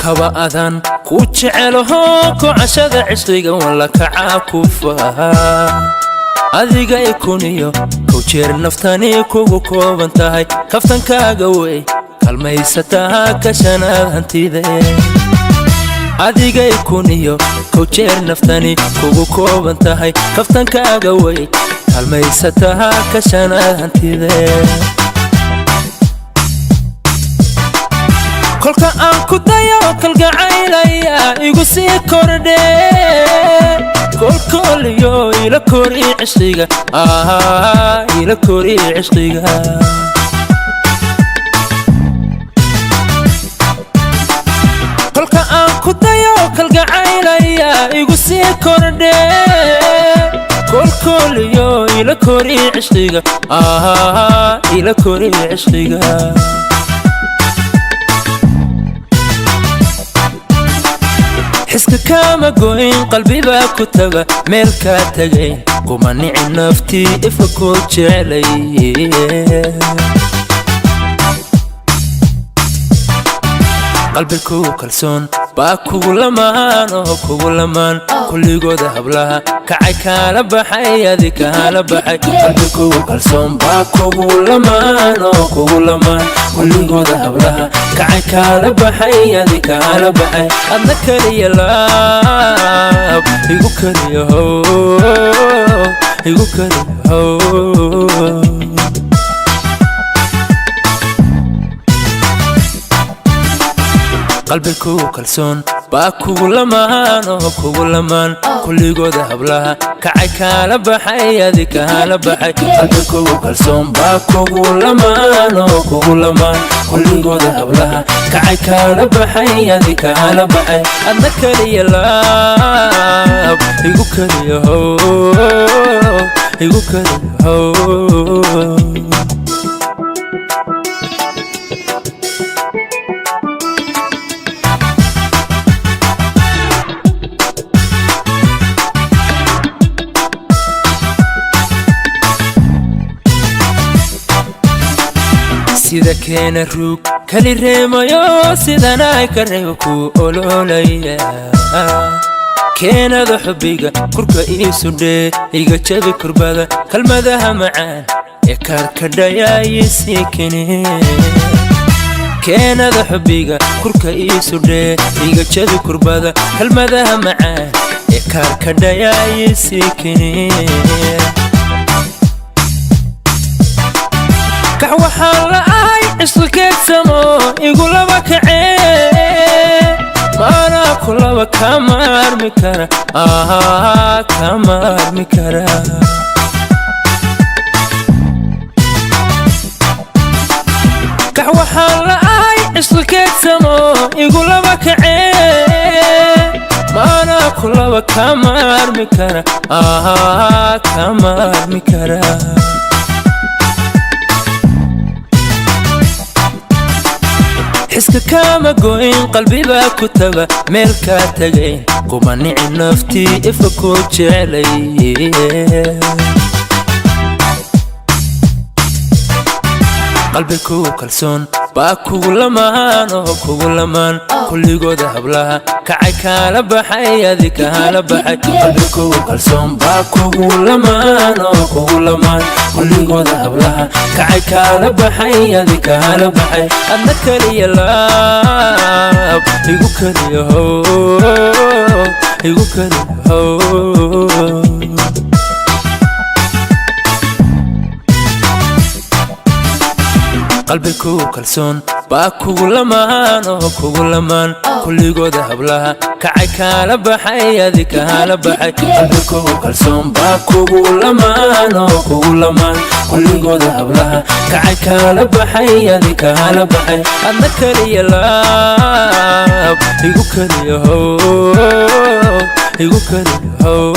Kaba adan ku jecelaho kocashada cishqiga walla kacaa ku faha. Adiga ikuniyo kow jeer naftani kugu kooban tahay, kaftankaaga wey kalmaysataa kashanaad hantide. Adiga ikuniyo kow jeer naftani kugu kooban tahay, kaftankaaga wey kalmaysataa kashanaad hantide. Kolka aan ku dayo kalgacaylaya igu sii kordhe, kolkooliyo ila kori cishqiga, ila kori cishqiga. Kolka aan ku dayo kalgacaylaya igu sii kordhe, kolkooliyo ila kori cishqiga, ila kori cishqiga. Xiska kama goyn, qalbibaa ku taga meel kaa tagayn, kuma nicin naftii ifa ku jeclay. Qalbiku kalsoon baa kugu lamaan oo kugu lamaan, kulligooda hablaha kacay kaala baxay, adi kaala baxay. Qalbiku kalsoon baa kugu lamaan oo kugu lamaan, kulligooda hablaha kacay kaala baxay, adi kaala baxay. Adna kaliya laab igu kaliya how, igu kaliya how. Qalbiku kalsoon baa kugu lamaan oo kugu lamaan, kulligooda hablaha kacay kaala baxay, adi kaala baxay. Qalbiku kalsoon baa kugu lamaan oo kugu lamaan, kulligooda hablaha kacay kaala baxay, adi kaala baxay. Adna kaliya laab igu kaliya how, igu kaliya how. Sida keena ruug kali reemayo, sidanay ka reebo ku ololaya. Keenada xubbiga kurka iisudhee, iga jabi kurbada, kalmadaha macaan ee kaarkadhayaayisii kene. Keenada xubbiga kurka iisudhee, iga jabi kurbada, kalmadaha macaan ee kaarkadhayaayisii kene. Kax waxaan la ahay cishqi keedsamo igu laba kacee, maanaa ku laba kama armi kara, kama armi kara. Kax waxaan la ahay cishqi keedsamo igu laba kacee, maanaa ku laba kama armi kara, kama armi kara. Xiska kama goyn, qalbibaa ku taga meel kaa tagayn, kuma nicin naftii ifa ku jeclay. Qalbiku kalsoon baa kugu lamaan oo kugu lamaan, kulligooda hablaha kacay kaala baxay, adi kaala baxay. Qalbiku kalsoon baa kugu lamaan oo kugu lamaan, kulligooda hablaha kacay kaala baxay, adi kaala baxay. Adna kaliya laab igu kaliya how, igu kaliya how. Qalbiku kalsoon baa kugu lamaan oo kugu lamaan, kulligooda hablaha kacay kaala baxay, adi kaala baxay. Qalbiku kalsoon baa kugu lamaan oo kugu lamaan, kulligooda hablaha kacay kaala baxay, adi kaala baxay. Adna kaliya laab igu kaliya how, igu kaliya how.